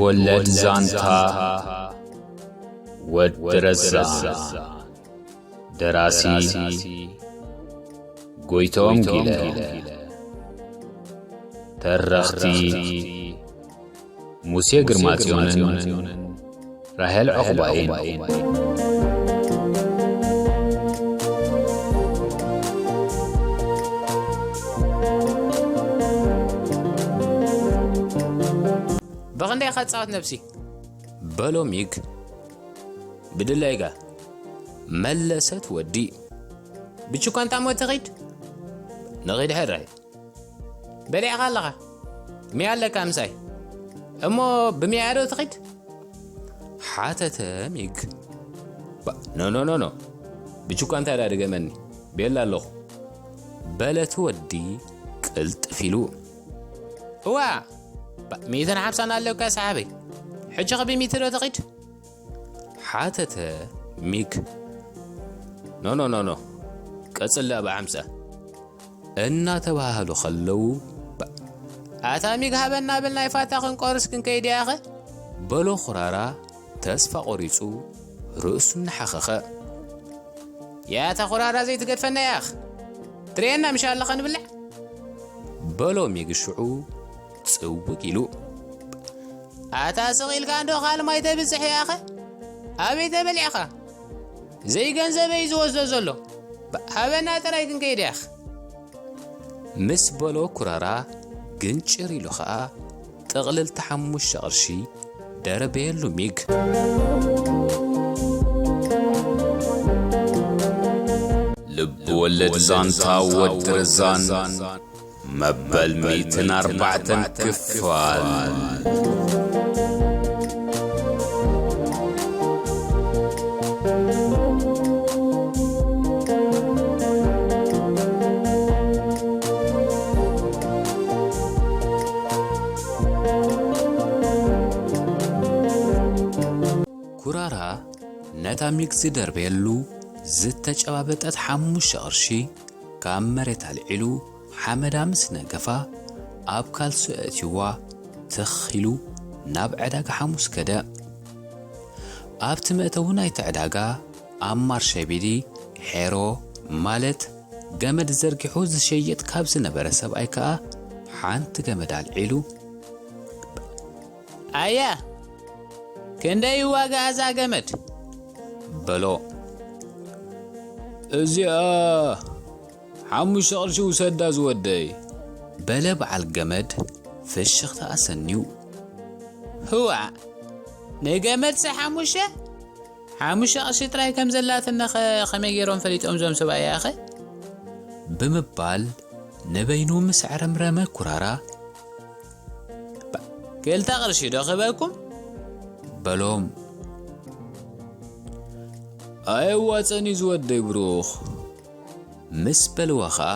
ወለድ ዛንታ ወዲ ረዛ። ደራሲ ጎይቶም ጊለ። ተረኽቲ ሙሴ ግርማጽዮንን ራሄል ዑቕባይን። ብኽንደይ ኢኻ ትጻወት ነብሲ? በሎ ሚግ ብድላይጋ መለሰት ወዲ። ብችኳንታ እሞ ትኺድ? ንኺድ ሕራይ። በሊዕኻ ኣለኻ። ሚያ ኣለካ ምሳይ። እሞ ብሚያ ዶ ትኺድ? ሓተተ ሚግ። ባ-፣ ኖ፣ ኖ፣ ኖ፣ ኖ። ብችኳንታ ዳ ድገመኒ። ቤላ ኣለኹ። በለት ወዲ ቅልጥፍ ኢሉ። እዋ፣ ባ-፣ ሚእትን ሓምሳን ኣለካ ሰሓበይ። ሕጂ ኸ ብሚእቲ ዶ ትኺድ? ሓተተ ሚግ። ኖ፣ ኖ፣ ኖ፣ ኖ። ቀጽላ ብሓምሳ። እናተባሃሉ ከለዉ፣ ባ-፣ ኣታ ሚግ ሃበና ብል ናይ ፋታ ክንቆርስ ክንከይድ ያኸ? በሎ ኩራራ ተስፋ ቆሪጹ ርእሱ እናሓኸኸ። ያታ ኩራራ ዘይትገድፈና ያኽ። ትርእየና ምሽ ኣለኸ ንብልዕ? በሎ ሚግ ሽዑ ጽውግ ኢሉ። ኣታ ስቕ ኢልካ እንዶ ካልማይ ተብጽሕ ያኸ? ኣበይ ተበሊዕኻ? ዘይገንዘበይ ዝወስዶ ዘሎ። ባ-፣ ሃበና ጥራይ ክንከይድ ያኽ። ምስ በሎ ኩራራ ግንጭር ኢሉ ኸኣ ጥቕልልቲ ሓሙሽተ ቅርሺ ደረበየሉ ሚግ። ልብ ወለድ ዛንታ ወዲ ረዛን መበል ሚእትን ኣርባዕተን ክፋል። ኩራራ ነታ ሚግ ዝደርበየሉ ዝተጨባበጠት ሓሙሽተ ቅርሺ ካብ መሬት ኣልዒሉ ሓመዳ ምስ ነገፋ ኣብ ካልሱ ኣእትይዋ ትኽ ኢሉ ናብ ዕዳጋ ሓሙስ ከደ። ኣብቲ መእተዊ ናይቲ ዕዳጋ ኣብ ማርሸቢዲ ሄሮ ማለት ገመድ ዘርጊሑ ዝሸይጥ ካብ ዝነበረ ሰብኣይ ከኣ ሓንቲ ገመድ ኣልዒሉ፣ ኣያ፣ ክንደይ ዋጋ እዛ ገመድ? በሎ። እዚኣ ሓሙሽተ ቅርሺ ውሰዳ ዝወደይ። በለ በዓል ገመድ ፍሽኽታ ኣሰንዩ። ህዋ፣ ንገመድሲ ሓሙሽተ? ሓሙሽተ ቅርሺ ጥራይ ከም ዘላትነኸ ከመይ ገይሮም ፈሊጦም እዞም ሰብኣይ ኣኸ? ብምባል ንበይኑ ምስ ኣዕረምረመ ኩራራ፣ ባ-፣ ክልተ ቅርሺ ዶ ክህበኩም? በሎም። ኣየዋጸን እዩ ዝወደይ ብሩኽ። ምስ በልዋ ኸኣ፣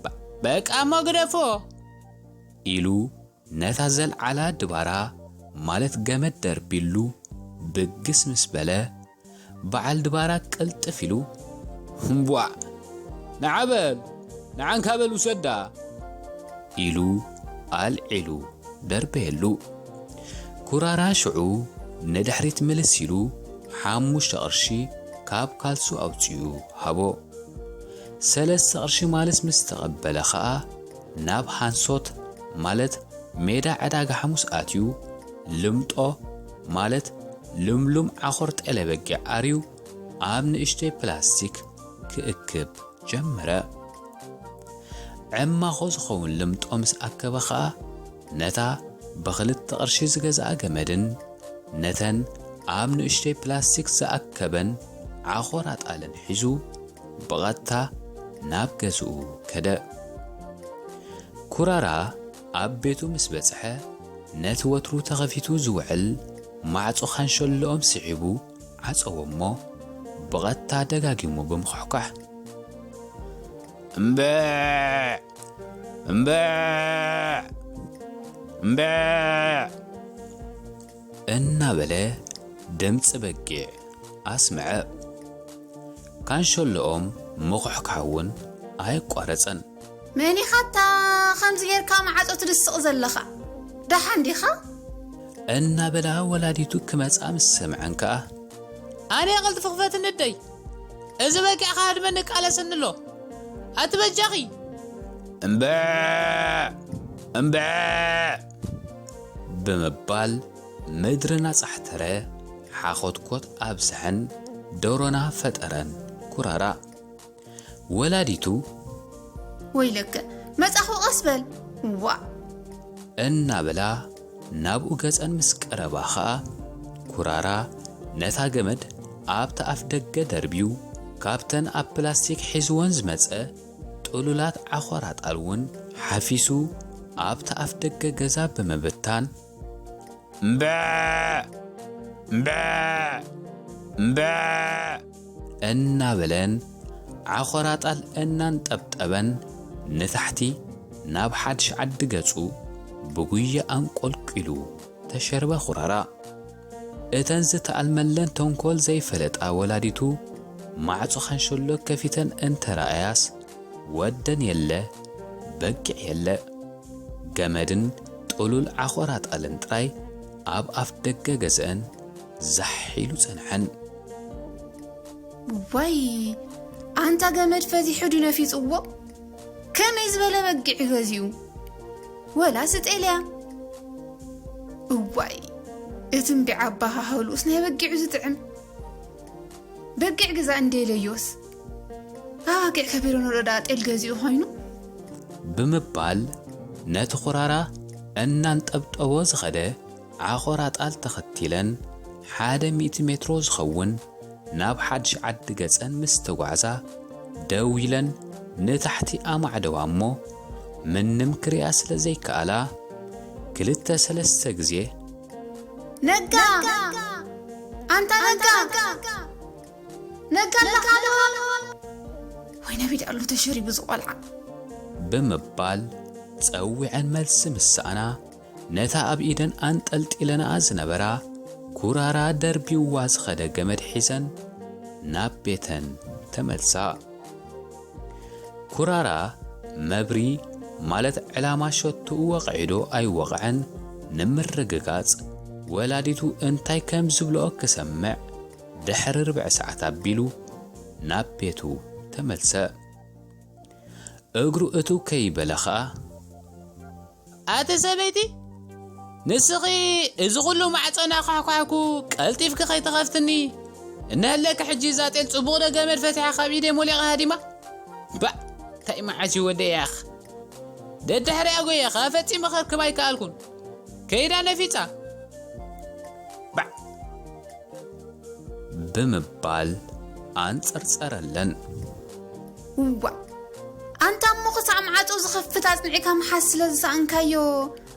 ባ-፣ በቃ እሞ ግደፎ። ኢሉ ነታ ዘልዓላ ድባራ ማለት ገመድ ደርቢሉ ብግስ ምስ በለ፣ በዓል ድባራ ቅልጥፍ ኢሉ፣ እምቧዕ! ንዓ በል! ንዓንካ በል ውሰዳ! ኢሉ ኣልዒሉ ደርበየሉ። ኩራራ ሽዑ ንድሕሪት ምልስ ኢሉ ሓሙሽተ ቅርሺ ካብ ካልሱ ኣውጺኡ ሃቦ። ሰለስተ ቅርሺ ማልስ ምስ ተቐበለ ኸኣ ናብ ሃንሶት ማለት ሜዳ ዕዳጋ ሓሙስ ኣትዩ ልምጦ ማለት ልምሉም ዓኾር ጤለ በጊዕ ኣርዩ ኣብ ንእሽተይ ፕላስቲክ ክእክብ ጀመረ። ዕማኾ ዝኸውን ልምጦ ምስ ኣከበ ኸኣ ነታ ብኽልተ ቅርሺ ዝገዝኣ ገመድን ነተን ኣብ ንእሽተይ ፕላስቲክ ዝኣከበን ዓኾር ኣጣልን ሒዙ ብቐጥታ ናብ ገዝኡ ከደ። ኩራራ ኣብ ቤቱ ምስ በጽሐ፣ ነቲ ወትሩ ተኸፊቱ ዝውዕል ማዕጾ ካንሸሎኦም ስዒቡ ዓጸዎ እሞ፣ ብቐጥታ ደጋጊሙ ብምኹሕኳሕ፣ እምበዕ! እምበዕ! እምበዕ! እናበለ ድምጺ በጊዕ ኣስምዐ። ካንሸሎኦም ምኹሕኳሕ እውን ኣየቋረጸን። መን ኢኻ እታ ከምዚ ጌርካ ማዕጾ ትድስቕ ዘለኻ? ደሓን ዲኻ? እናበላ ወላዲቱ ክመጻ ምስ ሰምዐን ከኣ፣ ኣነ ቀልጥፊ ክፈትኒ እደይ፣ እዚ በጊዕ ክሃድመኒ ይቃለሰኒ ኣሎ፣ ኣቲ በጃኺ። እምበዕ! እምበዕ! ብምባል ምድሪ እናጻሕተረ ሓኾትኮት ኣብዝሐን ደሮና ፈጠረን ኩራራ። ወላዲቱ፣ ወይለከ፣ መጻኹ፣ ቀስ በል፣ ዋእ! እናበላ ናብኡ ገጸን ምስ ቀረባ ኸኣ፣ ኩራራ ነታ ገመድ ኣብቲ ኣፍ ደገ ደርብዩ፣ ካብተን ኣብ ፕላስቲክ ሒዝወን ዝመጸ ጥሉላት ዓኾራጣል እውን ሓፊሱ ኣብቲ ኣፍ ደገ ገዛ ብምብታን፣ እምበዕ! እምበዕ! እምበዕ! እናበለን ዓኾራጣል እናንጠብጠበን ንታሕቲ ናብ ሓድሽ ዓዲ ገጹ ብጉያ ኣንቆልቂሉ ተሸርበ ኩራራ። እተን ዝተኣልመለን ተንኮል ዘይፈለጣ ወላዲቱ ማዕጾ ካንሸሎ ከፊተን እንተረኣያስ፣ ወደን የለ፣ በጊዕ የለ። ገመድን ጥሉል ዓኾራጣልን ጥራይ ኣብ ኣፍ ደገ ገዝአን ዛሕ ኢሉ ጸንሐን። ዋይ፣ ኣንታ ገመድ ፈዚሑ ድዩ ነፊጽዎ? ከመይ ዝበለ በጊዕ ገዚኡ? ወላስ ጤልያ? እዋይ፣ እቲ እምቢዕ ኣበሃህልኡስ ናይ በጊዑ ዝጥዕም። በጊዕ ግዛእ እንዴ ኢለዮስ፣ ኣባጊዕ ከቢሩ ንረዳ ጤል ገዚኡ ኮይኑ። ብምባል ነቲ ኩራራ እናንጠብጠቦ ዝኸደ ዓኾራጣል ተኸቲለን ሓደ ሚእቲ ሜትሮ ዝኸውን ናብ ሓድሽ ዓዲ ገጸን ምስ ተጓዕዛ፣ ደው ኢለን ንታሕቲ ኣማዕደዋ እሞ፣ ምንም ክሪኣ ስለ ዘይከኣላ፣ ክልተ ሰለስተ ግዜ፣ ነጋ! ኣንታ ነጋ! ነጋ ኣለኻ ዶ? ወይ ነቢድ ኣሎ ተሸሪቡ ዝቖልዓ። ብምባል ጸዊዐን መልሲ ምስ ሰኣና፣ ነታ ኣብ ኢደን ኣንጠልጢለንኣ ዝነበራ ኩራራ ደርቢዋ ዝኸደ ገመድ ሒዘን ናብ ቤተን ተመልሳ። ኩራራ መብሪ ማለት ዕላማ ሸትኡ ወቒዑ ዶ ኣይወቕዐን ንምርግጋጽ፣ ወላዲቱ እንታይ ከም ዝብልኦ ክሰምዕ ድሕሪ ርብዒ ሰዓት ኣቢሉ ናብ ቤቱ ተመልሰ። እግሩ እትው ከይበለ ኸኣ፣ ኣቲ ሰበይቲ፣ ንስኺ እዚ ኹሉ ማዕጾ እናኳሕኳሕኩ ቀልጢፍኪ ከይትኸፍትኒ፣ እነሀለኪ ሕጂ እዛ ጤል ጽቡቕ ዶ ገመድ ፈቲሓ ካብ ኢደይ ሞሊቓ ሃዲማ? ባእ፣ እንታይ መዓት እዩ ወደይ ያኽ? ደድሕሪኣ ጎየ ኸኣ ፈጺመ ከርክባ ኣይከኣልኩን። ከይዳ ነፊጻ። ባዕ። ብምባል ኣንጸርጸረለን። እዋ፣ ኣንታ እሞ ክሳዕ ማዕጾ ዝኸፍት ኣጽኒዕካ ምሓዝ ስለ ዝሰኣንካዮ፣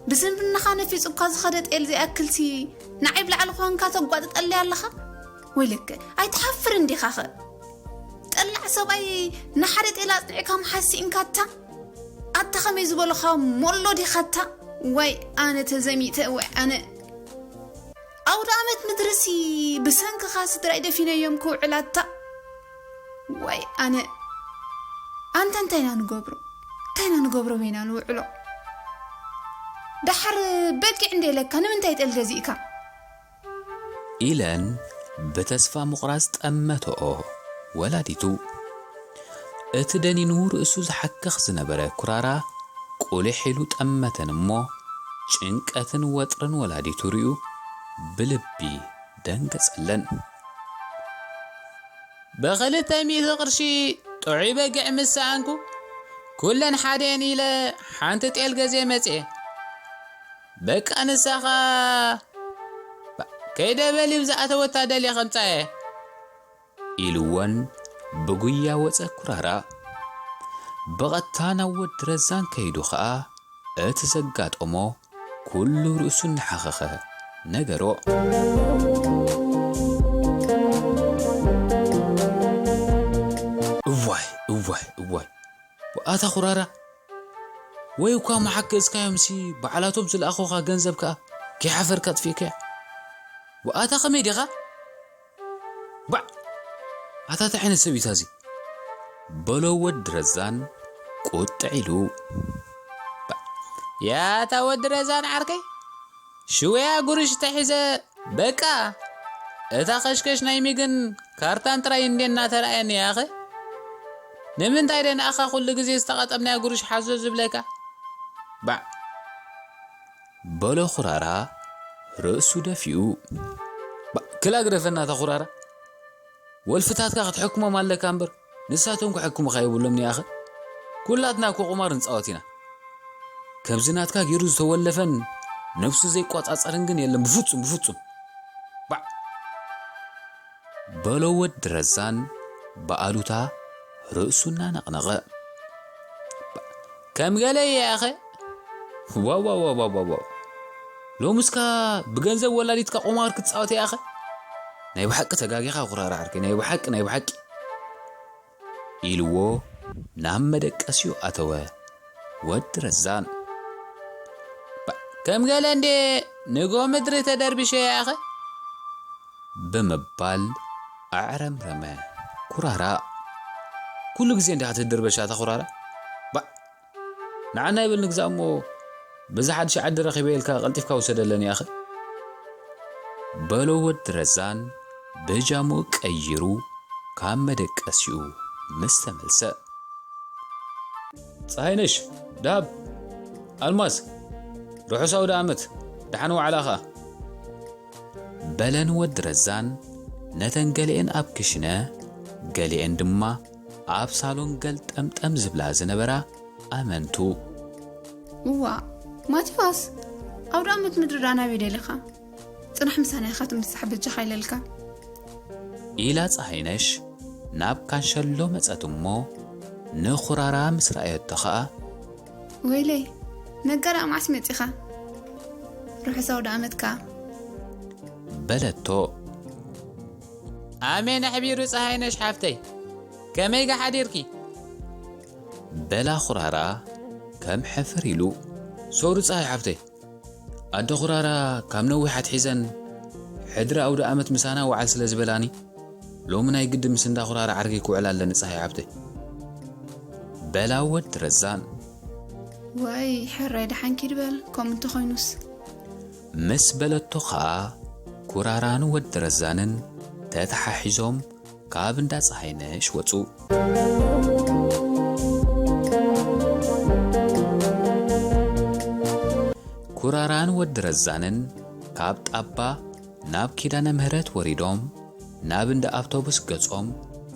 ብስንፍናኻ ነፊጹካ ዝኸደ ጤል ዘይኣክልሲ፣ ንዓይ ብላዕሊ ኮንካ ተጓጥጠለይ ኣለኻ? ወይለከ፣ ኣይትሓፍርን ዲኻኸ? ጠላዕ ሰብኣይ ንሓደ ጤል ኣጽኒዕካ ምሓዝ ስኢንካታ? ኣታ ኸመይ ዝበልኻ ሞሎ ዲኻታ? ዋይ ኣነ ተዘሚተ፣ ዋይ ኣነ። ኣውደ ኣመት ምድርሲ ብሰንክኻ ስድራይ ደፊነዮም ክውዕላታ። ዋይ ኣነ። ኣንታ እንታይ ኢና ንገብሮ? እንታይ ኢና ንገብሮ በይና ንውዕሎ? ደሓር በጊዕ እንደ ኢለካ ንምንታይ ጤል ገዚእካ? ኢለን ብተስፋ ምቑራጽ ጠመተኦ ወላዲቱ። እቲ ደኒኑ ርእሱ ዝሓክኽ ዝነበረ ኩራራ ቁሊሕ ኢሉ ጠመተን እሞ፣ ጭንቀትን ወጥርን ወላዲቱ ርእዩ ብልቢ ደንገጸለን። ብኽልተ ሚእቲ ቅርሺ ጥዑይ በጊዕ ምስ ሰኣንኩ፣ ኩለን ሓደን ኢለ ሓንቲ ጤል ገዜ መጽኤ። በቃ ንሳኻ ከይደ በሊ ብዝኣተወታ ደልየ ከምጻየ። ኢልወን ብጉያ ወጸ ኩራራ። ብቐጥታ ናብ ወዲ ረዛን ከይዱ ኸኣ እቲ ዘጋጠሞ ኩሉ ርእሱ እናሓኸኸ ነገሮ። እዋይ፣ እዋይ፣ እዋይ። ኣታ ኩራራ፣ ወይ እኳ መሓገዝካዮምሲ ባዕላቶም ዝለኣኹኻ ገንዘብ ከኣ ከይሓፈርካ ኣጥፊእካዮ። ወኣታ ከመይ ዲኻ? ባዕ! ኣታ እንታይ ዓይነት ሰብ እዩ እዚ? በሎ ወዲ ረዛን ቁጥዕ ኢሉ። ባዕ! ያታ ወዲ ረዛን ዓርከይ፣ ሽወያ ጉርሽ ተሒዘ በቃ። እታ ከሽከሽ ናይ ሚግን ካርታን ጥራይ እንዴ እናተረኣየኒ ያኸ? ንምንታይ ደንኣኻ ኩሉ ግዜ ዝተቐጠምናያ ጉርሽ ሓዞ ዝብለካ? ባዕ በሎ ኩራራ ርእሱ ደፊኡ። ባዕ ክላ ግደፈና እታ ኩራራ። ወልፍታትካ ክትሕክሞም ኣለካ እምበር ንሳቶም ክሕክሙኻ የብሎም ንያኸ። ኩላትና እኮ ቁማር ንጻወት ኢና። ከምዚ ናትካ ገይሩ ዝተወለፈን ነብሱ ዘይቆጻጸርን ግን የለን ብፍጹም ብፍጹም። ባዕ በሎ ወዲ ረዛን ብኣሉታ ርእሱ እናነቕነቐ። ከም ገለ እየ ኣኸ። ዋዋዋዋዋዋ ሎምስካ ብገንዘብ ወላዲትካ ቁማር ክትጻወት እየ ኣኸ። ናይ ብሓቂ ተጋጊኻ ኩራራ ዓርከይ ናይ ብሓቂ ናይ ብሓቂ። ኢልዎ ናብ መደቀሲኡ ኣተወ ወዲ ረዛን። ባ- ከም ገለ እንዴ ንጎ ምድሪ ተደርቢሸ እየ ኣኸ። ብምባል ኣዕረምረመ ኩራራ። ኩሉ ግዜ እንዲኻ ትድርበሻ እታ ኩራራ። ባዕ ንዓና ይብል ንግዛእ እሞ በዛ ሓድሽ ዓዲ ረኺበ ኢልካ ቀልጢፍካ ውሰደለኒ ኣኸ። በሎ ወዲ ረዛን ብጃምኡ ቀይሩ ካብ መደቀሲኡ ምስ ተመልሰ። ፀሃይነሽ፣ ዳብ፣ ኣልማዝ፣ ርሑስ ኣውደ ኣመት፣ ደሓን ዋዕላ ኸኣ። በለን ወዲ ረዛን ነተን ገሊኤን ኣብ ክሽነ ገሊኤን ድማ ኣብ ሳሎን ገልጠምጠም ዝብላ ዝነበራ ኣመንቱ። እዋ ማቲፋስ፣ ኣውደ ኣመት ምድሪ ዳ ናበይ ደሊኻ? ጽናሕ ምሳና ኢኻ ትምሳሕ በጃኻ ኢለልካ። ኢላ ፀሃይነሽ ናብ ካንሸሎ መጸት እሞ ንኹራራ ምስ ረኣየቶ ኸኣ። ወይለይ ነጋር ኣማዕስ መጺኻ። ርሑስ ኣውደ ኣመት ከኣ። በለቶ። ኣሜን ኣሕቢሩ ፀሃይነሽ ሓፍተይ፣ ከመይ ሓዲርኪ? በላ ኹራራ ከም ሕፍር ኢሉ። ሶሪ ፀሃይ ሓፍተይ፣ ኣደ ኹራራ ካብ ነዊሕ ኣትሒዘን ሕድሪ ኣውደ ኣመት ምሳና ወዓል ስለ ዝበላኒ ሎሚ ናይ ግዲ ምስ እንዳ ኹራራ ዓርከይ ክውዕል ኣለኒ ፀሃይ ሓፍተይ። በላ ወዲ ረዛን። ወይ ሕራይ ደሓን ኪድ በል ከምኡ እንተኾይኑስ። ምስ በለቶ ኸኣ ኩራራን ወዲ ረዛንን ተተሓሒዞም ካብ እንዳ ፀሃይነሽ ወጹ። ኩራራን ወዲ ረዛንን ካብ ጣባ ናብ ኪዳነ ምህረት ወሪዶም ናብ እንዳ ኣውቶቡስ ገጾም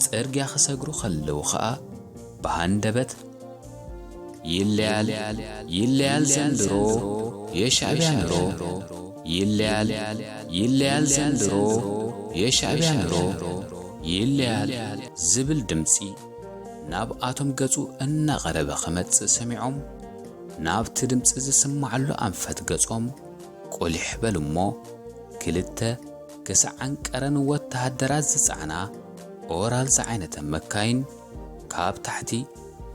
ጽርግያ ክሰግሩ ከለዉ ኸኣ ብሃንደበት ይለያል ይለያል ዘንድሮ የሻዕብያ ኑሮ ይለያል ይለያል ዘንድሮ የሻዕብያ ኑሮ ይለያል ዝብል ድምጺ ናብኣቶም ገጹ እናቐረበ ክመጽእ ሰሚዖም፣ ናብቲ ድምጺ ዝስማዓሉ ኣንፈት ገጾም ቁሊሕ በሉ እሞ፣ ክልተ ክሳዕ ዓንቀረን ወተሃደራት ዝጸዓና ኦራል ዝዓይነተን መካይን ካብ ታሕቲ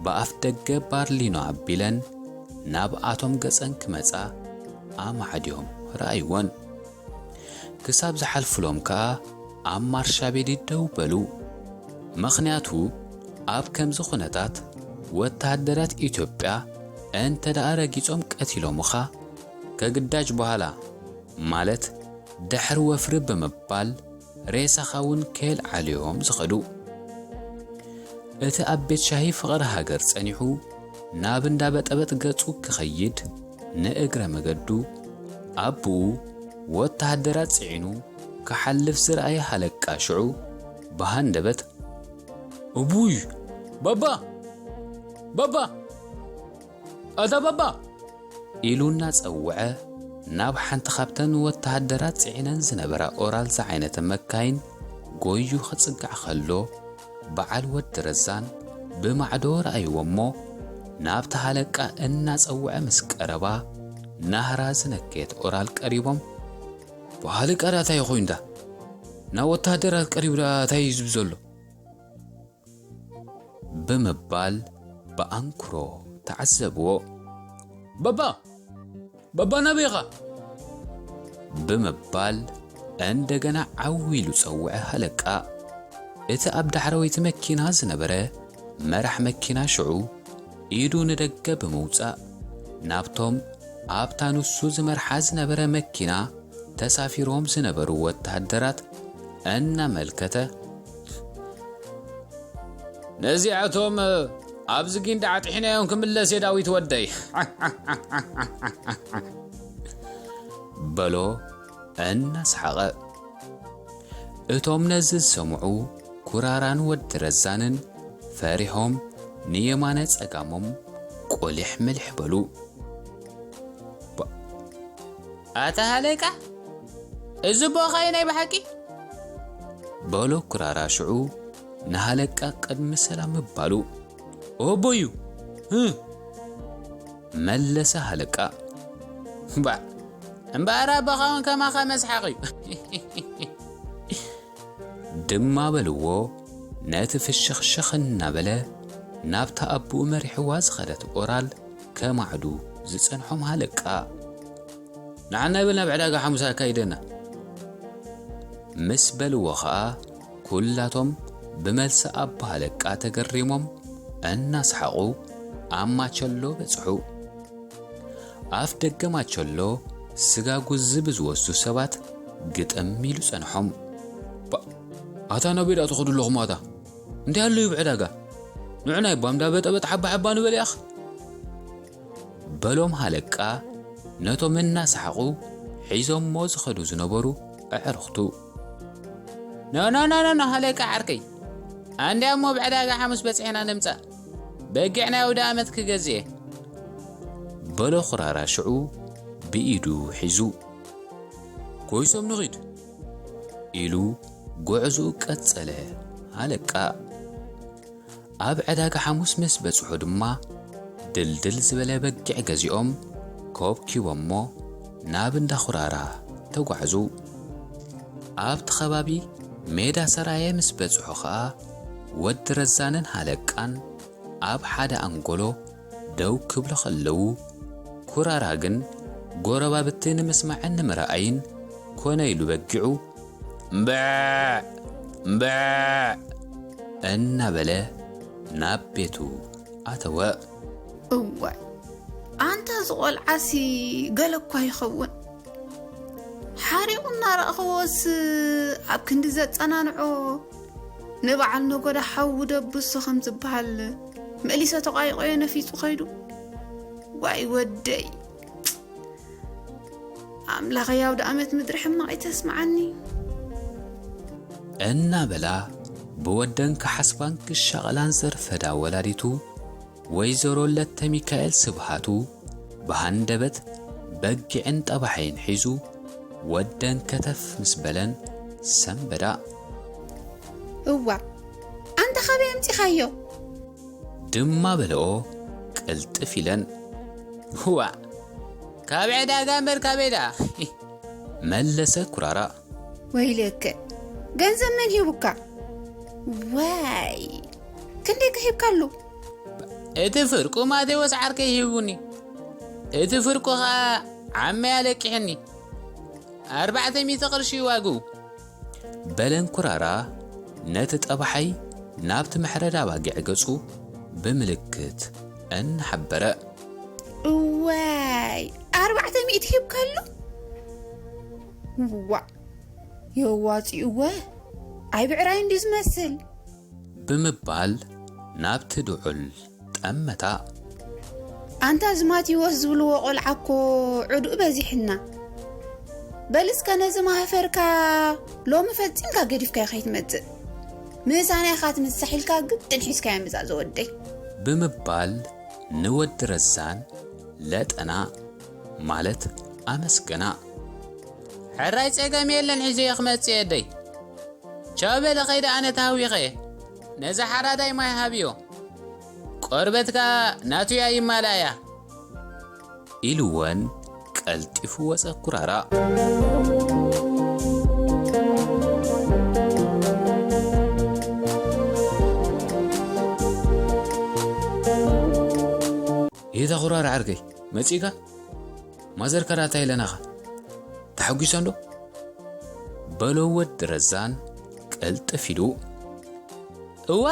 ብኣፍ ደገ ባርሊኖ ኣቢለን ናብኣቶም ገጸን ክመጻ ኣማዕድዮም ረኣይወን። ክሳብ ዝሓልፉሎም ከኣ ኣብ ማርሻ ቤዲ ደው በሉ። ምኽንያቱ ኣብ ከምዚ ኩነታት ወተሃደራት ኢትዮጵያ እንተ ደኣ ረጊጾም ቀቲሎምኻ ከግዳጅ በኋላ ማለት ድሕሪ ወፍሪ ብምባል ሬሳኻ እውን ከየልዓሉ እዮም ዝኸዱ። እቲ ኣብ ቤት ሻሂ ፍቕሪ ሃገር ጸኒሑ ናብ እንዳ በጠበጥ ገጹ ክኸይድ ንእግረ መገዱ ኣቦኡ ወተሃደራት ጽዒኑ ክሓልፍ ዝረኣየ ሃለቃ ሽዑ ብሃንደበት እቡይ! ባባ! ባባ! ኣታ ባባ! ኢሉ እናጸውዐ ናብ ሓንቲ ካብተን ወተሃደራት ጽዒነን ዝነበራ ኦራል ዝዓይነተ መካይን ጎዩ ክጽጋዕ ከሎ በዓል ወዲ ረዛን ብማዕዶ ረኣይዎ እሞ ናብቲ ሃለቃ እናጸውዐ ምስ ቀረባ ናህራ ዝነከየት ኦራል ቀሪቦም። ብሃለቃ ዳ እንታይ ኮይኑ ዳ ናብ ወተሃደራት ቀሪቡ ዳ እንታይ እዩ ዝብል ዘሎ? ብምባል ብኣንክሮ ተዓዘብዎ። ባባ! ባባ ናበይ ኢኻ? ብምባል እንደገና ዓው ኢሉ ጸውዐ ሃለቃ። እቲ ኣብ ዳሕረወይቲ መኪና ዝነበረ መራሕ መኪና ሽዑ ኢዱ ንደገ ብምውጻእ ናብቶም ኣብታ ንሱ ዝመርሓ ዝነበረ መኪና ተሳፊሮም ዝነበሩ ወተሃደራት እናመልከተ፣ "ነዚኣቶም ኣብዚ ጊንዳዕ ጥሒናዮም ክምለስ እየ ዳዊት ወደይ" በሎ እናሰሓቐ። እቶም ነዚ ዝሰምዑ ኩራራን ወዲ ረዛንን ፈሪሖም ንየማነ ጸጋሞም ቆሊሕ ምልሕ በሉ። "ባ-" "ኣታ ሃለቃ፣ እዚ ቦኻዩ ናይ ብሓቂ?" በሎ ኩራራ ሽዑ ንሃለቃ ቅድሚ ሰላም ምባሉ። "ኦቦዩ፣ ህ?" መለሰ ሃለቃ። "ባዕ፣ እምበኣር ኣቦኻውን ከማኻ መስሓቕ እዩ" ድማ በልዎ። ነቲ ፍሽኽሽኽ እናበለ ናብታ ኣቦኡ መሪሕዋ ዝኸደት ኦራል ከማዕዱ ዝጸንሖም ሃለቃ፣ "ንዓና ይብል ናብ ዕዳጋ ሓሙስ ኣካይደና" ምስ በልዎ ኸኣ፣ ኩላቶም ብመልሲ ኣባ ሃለቃ ተገሪሞም እናሰሓቑ ኣብ ማቸሎ በጽሑ። ኣፍ ደገ ማቸሎ ስጋ ጉዚ ብዝወስዱ ሰባት ግጥም ኢሉ ጸንሖም። "ባ-፣ ኣታ ናበይ ደኣ ትኸዱ ኣለኹም ኣታ? እንታይ ኣሎ እዩ ብዕዳጋ? ንዑ ናይ ባምዳ በጠበጥ ሓባ ሓባ ንበል ያኽ" በሎም ሃለቃ ነቶም እናሰሓቑ ሒዞሞ ዝኸዱ ዝነበሩ ኣዕሩኽቱ። "ኖ፣ ኖ፣ ኖ፣ ኖ፣ ኖ፣ ሃለቃ ዓርከይ። ኣንድያ እሞ ብዕዳጋ ሓሙስ በጺሕና ንምጻእ። በጊዕ ናይ ኣውደ ኣመት ክገዝእ እየ" በሎ ኩራራ ሽዑ ብኢዱ ሒዙ። "ኮይሶም ንኺድ" ኢሉ ጉዕዝኡ ቀጸለ ሃለቃ። ኣብ ዕዳጋ ሓሙስ ምስ በጽሑ ድማ ድልድል ዝበለ በጊዕ ገዚኦም ኮብኪቦሞ ናብ እንዳ ኩራራ ተጓዕዙ። ኣብቲ ከባቢ ሜዳ ሰራየ ምስ በጽሑ ኸኣ ወዲ ረዛንን ሃለቃን ኣብ ሓደ ኣንጎሎ ደው ክብሉ ከለዉ፣ ኩራራ ግን ጎረባብቲ ንምስማዕን ንምርኣይን ኮነ ኢሉ በጊዑ፣ "እምበዕ! እምበዕ!" እናበለ ናብ ቤቱ ኣተወ። እዋይ፣ ኣንታ እዚ ቆልዓሲ ገለ እኳ ይኸውን። ሓሪቑ እናረኣኽዎስ ኣብ ክንዲ ዘጸናንዖ፣ ንበዓል ነጎዳ ሓዊ ደብሶ ከም ዝበሃል፣ መሊሰ ተቋይቆዮ ነፊጹ ኸይዱ። ዋይ ወደይ፣ ኣምላኸይ፣ ኣውደ ኣመት ምድሪ ሕማቕ ይተስምዓኒ። እናበላ ብወደን ክሓስባን ክሻቐላን ዘርፈዳ ወላዲቱ፣ ወይዘሮ ለተ ሚካኤል ስብሃቱ ብሃንደበት በጊዕን ጠባሓይን ሒዙ ወደን ከተፍ ምስ በለን ሰንበዳ። እዋ፣ ኣንታ ካበይ ኣምጺኻዮ? ድማ በለኦ ቅልጥፍ ኢለን። እዋ፣ ካብ ዕዳጋ እምበር ካበይ ደኣ? መለሰ ኩራራ። ወይለከ፣ ገንዘብ መን ሂቡካ? ዋይ፣ ክንደይ ከ ሂብካሉ? እቲ ፍርቁ ማቴዎስ ዓርከይ ሂቡኒ። እቲ ፍርቁ ኸኣ ዓመይ ኣለቂሕኒ። ኣርባዕተ ሚእቲ ቅርሺ ዋግኡ። በለን ኩራራ ነቲ ጠባሓይ ናብቲ መሕረድ ኣባጊዕ ገጹ ብምልክት እናሓበረ። እዋይ፣ ኣርባዕተ ሚእቲ ሂብካሉ? ዋእ፣ የዋጺእወ፣ ኣይ ብዕራይ እንድዩ ዝመስል። ብምባል ናብቲ ድዑል ጠመታ። ኣንታ እዚ ማቴዎስ ዝብልዎ ቆልዓ እኮ ዕዱእ በዚሕና። በል እስከ ነዚ ማህፈርካ ሎሚ ፈጺምካ ገዲፍካዮ ከይትመጽእ። ምሳና ኢኻ ትምሳሕ ኢልካ ግድን ሒዝካዮ ምጻእ ዝወደይ። ብምባል ንወዲ ረዛን ለጠና ማለት ኣመስገና። ሕራይ ጸገም የለን፣ ሒዘዮ ክመጽእ እየ ኣደይ። ቻው በሊ ኸይደ ኣነ ተሃዊኸ እየ። ነዚ ሓራዳይ ማይ ሃብዮ። ቆርበትካ ናቱያ ይማላእያ። ኢሉወን ቀልጢፉ ወጸ ኩራራ። ይታ ኩራራ ዓርከይ፣ መጺእካ? ማዘር ከራታ ኢለናኻ። ተሓጒሰን ዶ? በሎ ወዲ ረዛን ቅልጥፍ ኢሉ። እዋ!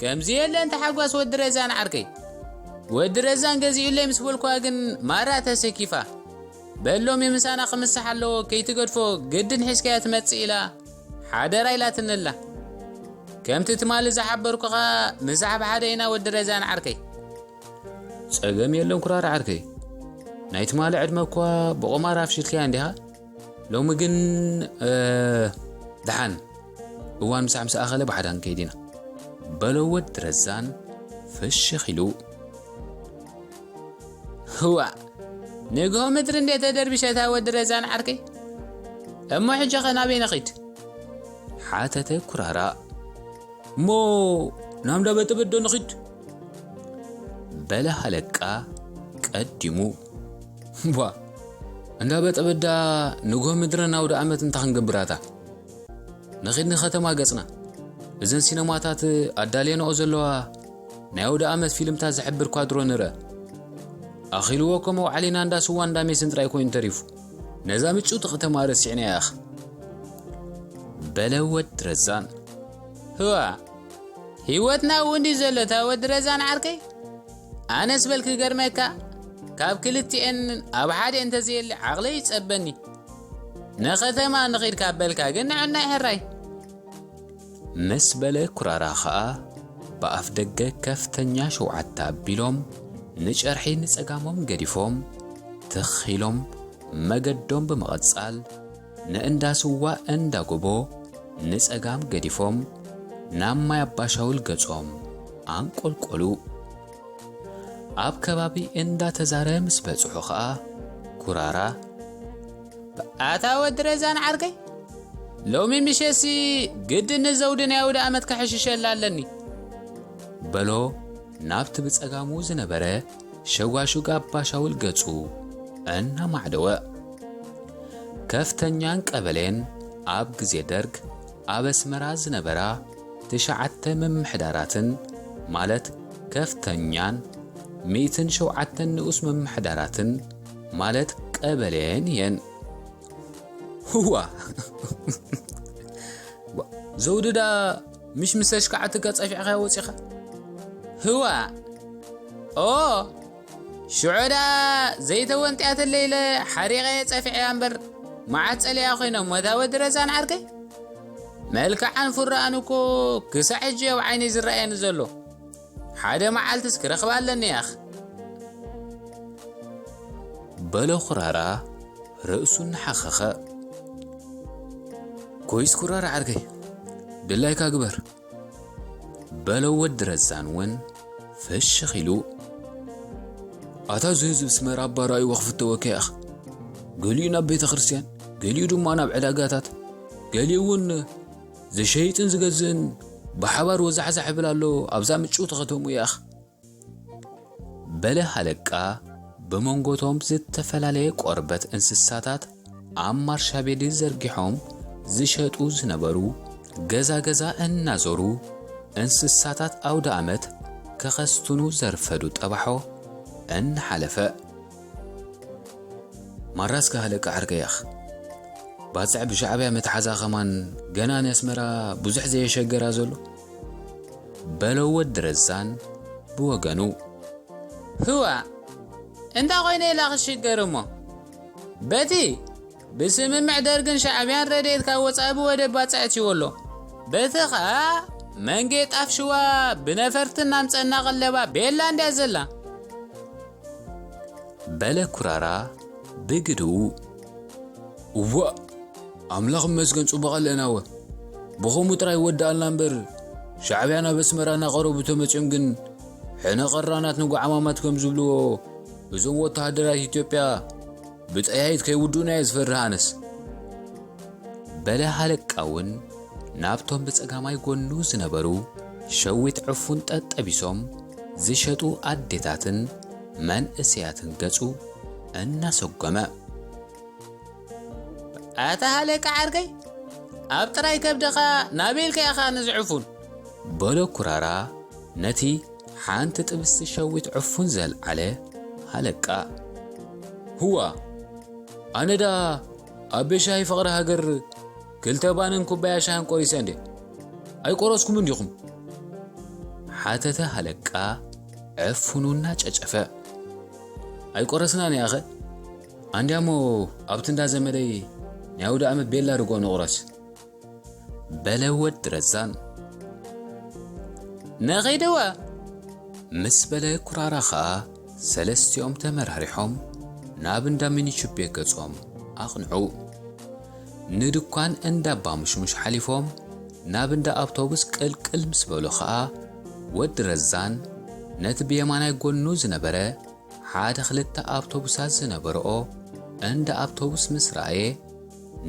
ከምዚ የለን ተሓጓስ ወዲ ረዛን ዓርከይ። ወዲ ረዛን ገዚኡለይ ምስ በልኳ ግን ማራ ተሰኪፋ። በሎም ምሳና ክምስሕ ኣለዎ፣ ከይትገድፎ ግድን ሒዝካያ ትመጽእ ኢላ ሓደራ ኢላትንላ። ከምቲ ትማሊ ዝሓበርኩኻ ምሳሕ ብሓደ ኢና ወዲ ረዛን ዓርከይ። ጸገም የለን ኩራር ዓርከይ። ናይ ትማሊ ዕድመ እኳ ብቑማር ኣፍሽልካያ እንዲኻ? ሎሚ ግን፣ እ፣ ደሓን። እዋን ምሳሕ ምስ ኣኸለ ብሓዳን ከይድ ኢና። በሎ ወዲ ረዛን ፍሽኽ ኢሉ። ህዋ፣ ንግሆ ምድሪ እንዴ ተደርቢሸታ ወዲ ረዛን ዓርከይ? እሞ ሕጂ ኸ ናበይ ንኺድ? ሓተተ ኩራራ። እሞ ናብ እንዳ በጠበጥ ዶ ንኺድ? በለ ሃለቃ ቀዲሙ። ቧ፣ እንዳ በጠበዳ ንግሆ ምድርን ኣውደ ኣመት እንታ ክንገብራታ? ንኺድ ንኸተማ ገጽና። እዘን ሲነማታት ኣዳልየንኦ ዘለዋ ናይ ኣውደ ኣመት ፊልምታት ዝሕብር ኳድሮ ንረ። ኣኺልዎ እኮ መውዓሊና እንዳ ስዋ እንዳ ሜስን ጥራይ ኮይኑ ተሪፉ። ነዛ ምጭውቲ ከተማ ረሲዕናያ ኢኻ። በለ ወዲ ረዛን። ህዋ፣ ህይወትና እውን ድዩ ዘሎ እታ ወዲ ረዛን ዓርከይ? ኣነስ በል ክገርመካ፣ ካብ ክልቲኤን ኣብ ሓደ እንተዘየለ ዓቕለይ ይጸበኒ። ንኸተማ ንኺድ ካብ በልካ ግን ንዕና ይሕራይ። ምስ በለ ኩራራ ኸኣ ብኣፍ ደገ ከፍተኛ ሸውዓተ ኣቢሎም ንጨርሒ ንጸጋሞም ገዲፎም ትኽ ኢሎም መገዶም ብምቕጻል ንእንዳ ስዋ እንዳ ጎቦ ንጸጋም ገዲፎም ናብ ማይ ኣባሻውል ገጾም ኣንቆልቆሉ። ኣብ ከባቢ እንዳ ተዛረ ምስ በጽሑ ኸኣ ኩራራ፣ ኣታ ወዲ ረዛን ዓርከይ፣ ሎሚ ምሸሲ ግድን ንዘውዲ ናይ ኣውደ ኣመት ከሕሽሸላ ኣለኒ። በሎ ናብቲ ብጸጋሙ ዝነበረ ሸጓሹግ ኣባሻውል ገጹ እናማዕደወ። ከፍተኛን ቀበሌን ኣብ ግዜ ደርግ ኣብ ኣስመራ ዝነበራ ትሽዓተ ምምሕዳራትን፣ ማለት ከፍተኛን፣ ሚእትን ሸውዓተን ንኡስ ምምሕዳራትን፣ ማለት ቀበሌን እየን። ህዋ! ዘውዲ ደኣ ምሽ ምስ ኣሽካዕትካ ጸፊዕካ ወጺኻ? ህዋ! ኦ! ሽዑ ደኣ ዘይተወንጥያትለይ ኢለ ሓሪቐ ጸፊዐያ እምበር፣ መዓት ጸሊኣ ኮይኖም፣ እታ ወዲ ረዛን ዓርከይ? መልክዓን ፍርኣን እኮ ክሳዕ ሕጂ ኣብ ዓይነይ ዝረኣየኒ ዘሎ። ሓደ መዓልትስ ክረኽባ ኣለኒ ያኽ። በሎ ኩራራ ርእሱ እናሓኸኸ። ኮይስ ኩራራ ዓርከይ፣ ድላይካ ግበር። በሎ ወዲ ረዛን እውን ፍሽኽ ኢሉ። ኣታ እዚ ህዝቢ ኣስመራ ኣባራእይዎ ክፍተወካ ኢኻ። ገሊኡ ናብ ቤተ ክርስቲያን፣ ገሊኡ ድማ ናብ ዕዳጋታት፣ ገሊኡ እውን ዝሸይጥን ዝገዝእን ብሓባር ወዛሕዛሕ ይብል ኣሎ ኣብዛ ምጭውቲ ከተምኡ ኢኻ። በለ ሃለቃ ብመንጎቶም ዝተፈላለየ ቆርበት እንስሳታት ኣብ ማርሻቤዲ ዘርጊሖም ዝሸጡ ዝነበሩ ገዛ ገዛ እናዞሩ እንስሳታት ኣውደ ኣመት ከኸስትኑ ዘርፈዱ ጠባሖ እናሓለፈ። ማራስካ ሃለቃ ዓርከያኽ ባጽዕ ብሻዕብያ መትሓዛ ኸማን ገና ንኣስመራ ብዙሕ ዘየሸገራ ዘሎ። በሎ ወዲ ረዛን ብወገኑ። ህዋ፣ እንዳ ኾይነ ኢላ ክሽገር እሞ። በቲ ብስምምዕ ደርግን ሻዕብያን ረድኤት ካብ ወጻኢ ብወደብ ባጽዕ ኣእትይዎ ኣሎ። በቲ ኸኣ መንጌ ጣፍ ሽዋ ብነፈርቲ እናምጸና ቀለባ ቤላ እንድያ ዘላ። በለ ኩራራ ብግድኡ። እዋእ፣ ኣምላኽ ይመስገን ጽቡቕ ኣለናወ። ብኸምኡ ጥራይ ይወድኣልና እምበር፣ ሻዕብያ ናብ ኣስመራ እናቐረቡ ተመጺኦም ግን፣ ሕነ ቐራናት ንጓዕማማት ከም ዝብልዎ፣ እዞም ወተሃደራት ኢትዮጵያ ብጠያይት ከይውድኡና እየ ዝፈርህ ኣነስ። በለ ሃለቃ እውን ናብቶም ብጸጋማይ ጎኑ ዝነበሩ ሸዊት ዕፉን ጠጠቢሶም ዝሸጡ ኣዴታትን መንእሰያትን ገጹ እናሰጎመ። ኣታ ሃለቃ ዓርከይ፣ ኣብ ጥራይ ከብድኻ ናበይ ኢልካ ኢኻ ነዚ ዕፉን? በሎ ኩራራ ነቲ ሓንቲ ጥብስቲ ሸዊት ዕፉን ዘልዓለ ሃለቃ። ህዋ፣ ኣነ ደኣ ኣብ ቤሻሂ ፍቕሪ ሃገር ክልተ ባንን ኩባያ ሻሂን ቆሪሰ እንዴ? ኣይቆረስኩምን ዲኹም? ሓተተ ሃለቃ ዕፉኑ እናጨጨፈ። "ኣይቆረስናን ያኸ? ኣንድያሞ ኣብቲ እንዳ ዘመደይ ናይ ኣውደ ዓመት ቤላ ርጎ ንቑረስ" በለ ወዲ ረዛን። "ነኸይደዋ?" ምስ በለ ኩራራ ኸኣ ሰለስቲኦም ተመራሪሖም ናብ እንዳ ሚኒቹቤ ገጾም ኣቕንዑ። ንድኳን እንዳ ኣባ ምሽሙሽ ሓሊፎም ናብ እንዳ ኣውቶቡስ ቅልቅል ምስ በሉ ኸኣ ወዲ ረዛን ነቲ ብየማናይ ጎኑ ዝነበረ ሓደ ክልተ ኣውቶቡሳት ዝነበርኦ እንዳ ኣውቶቡስ ምስ ረኣየ፣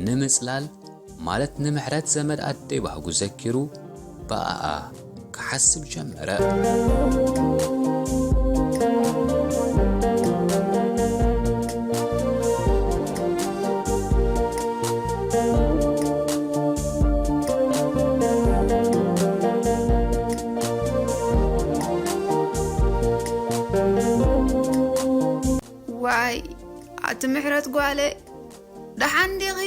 ንምጽላል ማለት ንምሕረት ዘመድ ኣደይ ባህጉ ዘኪሩ ብኣኣ ክሓስብ ጀመረ። ዋይ፣ ኣቲ ምሕረት ጓለ፣ ደሓን ዲኺ?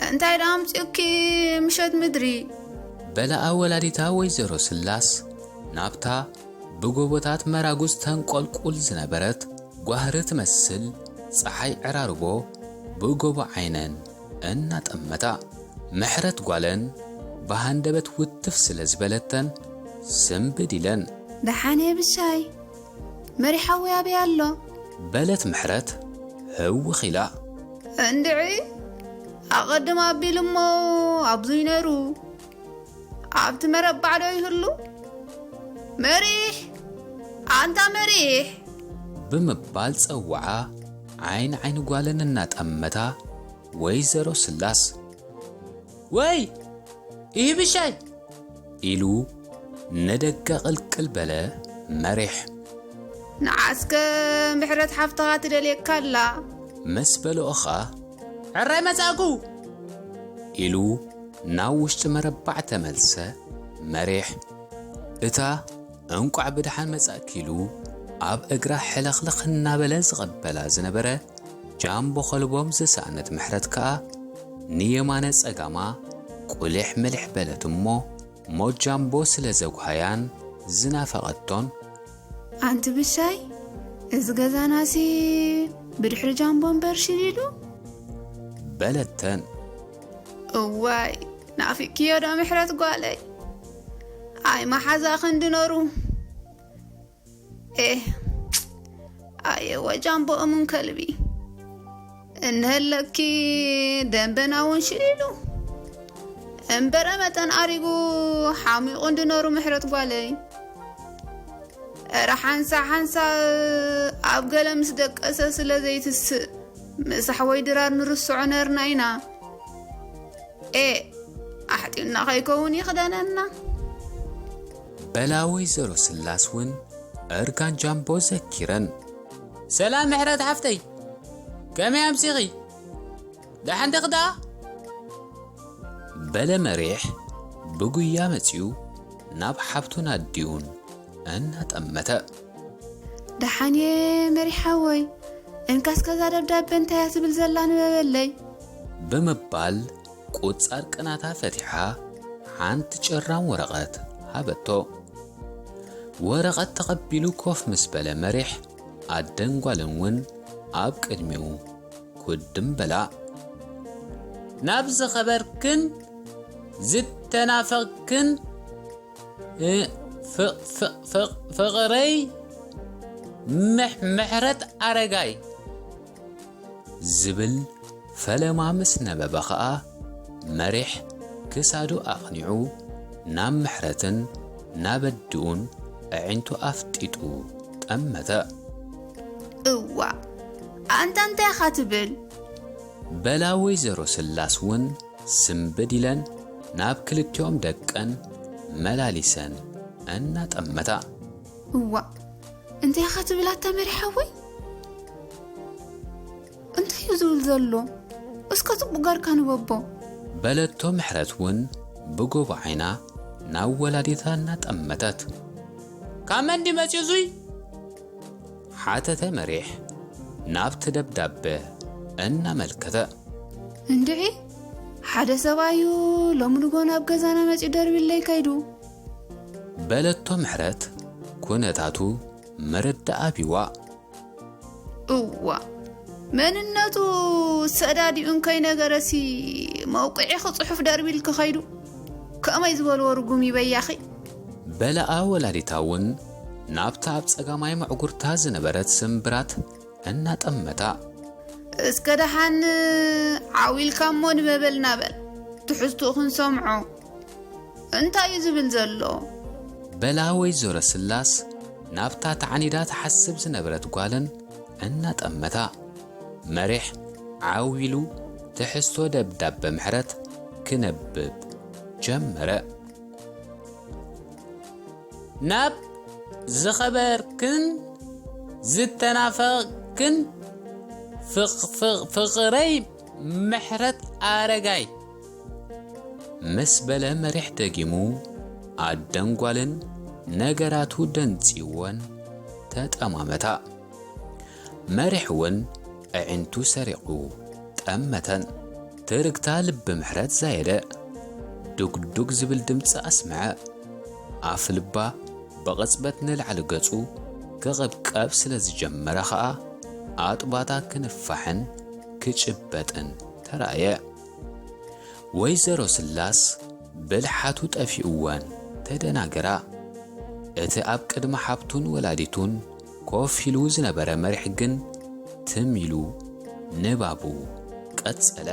እንታይ ደኣ ኣምጺኡኪ ምሸት ምድሪ? በለኣ ወላዲታ ወይዘሮ ስላስ ናብታ ብጎቦታት መራጉዝ ተንቆልቁል ዝነበረት ጓህሪ ትመስል ጸሓይ ዕራርቦ ብጎቦ ዓይነን እናጠመታ። ምሕረት ጓለን ብሃንደበት ውትፍ ስለ ዝበለተን ስምብድ ኢለን። ደሓን እየ ብሻይ፣ መሪሕ ሓወይ ኣበይ ኣሎ? በለት ምሕረት ህውኽ ኢላ። እንድዒ፣ ኣቐድም ኣቢሉ እሞ ኣብዙይ ነይሩ። ኣብቲ መረባዕ ዶ ይህሉ? መሪሕ! ኣንታ መሪሕ! ብምባል ጸውዓ ዓይኒ ዓይኒ ጓለን እናጠመታ ወይዘሮ ስላስ። ወይ! ይህብሻይ! ኢሉ ንደገ ቅልቅል በለ መሪሕ። ንዓስከ ምሕረት ሓፍትኻ ትደልየካ ኣላ። ምስ በልኦ ኸኣ፣ ዕራይ መጻእኩ! ኢሉ ናብ ውሽጢ መረባዕ ተመልሰ መሪሕ። እታ እንቋዕ ብደሓን መጻእኪ ኢሉ ኣብ እግራ ሕልኽልኽ እናበለ ዝቕበላ ዝነበረ ጃምቦ ከልቦም ዝሰኣነት ምሕረት ከኣ ንየማነ ጸጋማ ቁሊሕ ምሊሕ በለት እሞ፣ ሞት ጃምቦ ስለ ዘጉሃያን ዝናፈቐቶን፣ ኣንቲ ብሻይ፣ እዚ ገዛናሲ ብድሕሪ ጃምቦ እምበር ሽል ኢሉ? በለተን። እዋይ፣ ናፊቅክዮ ዶ ምሕረት ጓለይ? ኣይ መሓዛ ክንዲ ነሩ። ኤህ፣ ኣየወ ጃምቦ እሙን ከልቢ። እንሀለኪ ደንበና እውን ሽል ኢሉ። እምበረ መጠን ኣሪጉ ሓሚቑ እንድነሩ ምሕረት ጓለይ። እረ ሓንሳእ ሓንሳእ ኣብ ገለ ምስ ደቀሰ ስለ ዘይትስእ፣ ምሳሕ ወይ ድራር ንርስዖ ነርና ኢና። ኤ፣ ኣሕጢኡና ከይከውን ይኽደነና። በላ ወይዘሮ ስላስ እውን እርጋን ጃምቦ ዘኪረን። ሰላም ምሕረት ሓፍተይ፣ ከመይ ኣምሲኺ? ደሓን ዲኺ ደኣ? በለ መሪሕ ብጉያ መጺኡ ናብ ሓብቱን ኣዲኡን እናጠመተ። ደሓን እየ መሪሕ ሓወይ፣ እንካስ ከዛ ደብዳበ እንታይ እያ ትብል ዘላ ንበበለይ። ብምባል ቁጻር ቅናታ ፈቲሓ ሓንቲ ጭራም ወረቐት ሃበቶ። ወረቐት ተቐቢሉ ኮፍ ምስ በለ መሪሕ ኣደን ጓልን እውን ኣብ ቅድሚኡ ኩድም በላ። ናብ ዝኸበርክን ዝተናፈቕክን እ፣ ፍ-፣ ፍ-፣ ፍ-፣ ፍቕረይ ምሕ-፣ ምሕረት ኣረጋይ ዝብል ፈለማ ምስ ነበበ ኸኣ መሪሕ ክሳዱ ኣቕኒዑ ናብ ምሕረትን ናብ ኣዲኡን ኣዒንቱ ኣፍጢጡ ጠመተ። እዋ፣ ኣንታ እንታይ ኢኻ ትብል? በላ ወይዘሮ ስላስ እውን ስምብድ ኢለን ናብ ክልቲኦም ደቀን መላሊሰን እናጠመታ። እዋ፣ እንታይ ኢኻ ትብል ኣታ መሪሕ ሓወይ? እንታይ እዩ ዝብል ዘሎ? እስከ ጽቡቕ ገርካ ንበቦ። በለቶ ምሕረት እውን ብጎቦ ዓይና ናብ ወላዲታ እናጠመተት። ካብ መን ድዩ መጺኡ እዙይ? ሓተተ መሪሕ ናብቲ ደብዳበ እናመልከተ። እንድዒ፣ ሓደ ሰብኣይ እዩ ሎሚ ንጎ ናብ ገዛና መጺኡ ደርቢለይ ከይዱ። በለቶ ምሕረት ኩነታቱ ምርዳእ ኣቢዋ። እዋ መንነቱ ሰዳዲኡን ከይነገረሲ መውቅዒ ክፅሑፍ ደርቢልኪ ከይዱ ከመይ ዝበልዎ ርጉም ይበያኺ። በለኣ ወላዲታ እውን ናብታ ኣብ ጸጋማይ መዕጉርታ ዝነበረት ስምብራት እናጠመታ። እስከ ደሓን ዓው ኢልካ እሞ ንመበል ናበል ትሕዝትኡ ክንሰምዖ። እንታይ እዩ ዝብል ዘሎ? በላ ወይዘሮ ስላስ ናብታ ተዓኒዳ ትሓስብ ዝነበረት ጓለን እናጠመታ። መሪሕ ዓው ኢሉ ትሕዝቶ ደብዳበ ምሕረት ክነብብ ጀመረ። ናብ ዝኸበርክን ዝተናፈቕክን ፍቕ- ፍቕ- ፍቕረይ ምሕረት ኣረጋይ። ምስ በለ መሪሕ ደጊሙ ኣደን ጓልን ነገራቱ ደንጺወን ተጠማመታ። መሪሕ እውን ኣዒንቱ ሰሪቑ ጠመተን። ትርግታ ልቢ ምሕረት ዛየደ። ዱግዱግ ዝብል ድምፂ ኣስምዐ። ኣፍ ልባ ብቕጽበት ንላዕሊ ገጹ ክቕብቀብ ስለ ዝጀመረ ኸኣ ኣጥባታ ክንፋሕን ክጭበጥን ተራእየ። ወይዘሮ ስላስ ብልሓቱ ጠፊእወን ተደናገራ። እቲ ኣብ ቅድሚ ሓብቱን ወላዲቱን ኮፍ ኢሉ ዝነበረ መሪሕ ግን ትም ኢሉ ንባቡ ቀጸለ።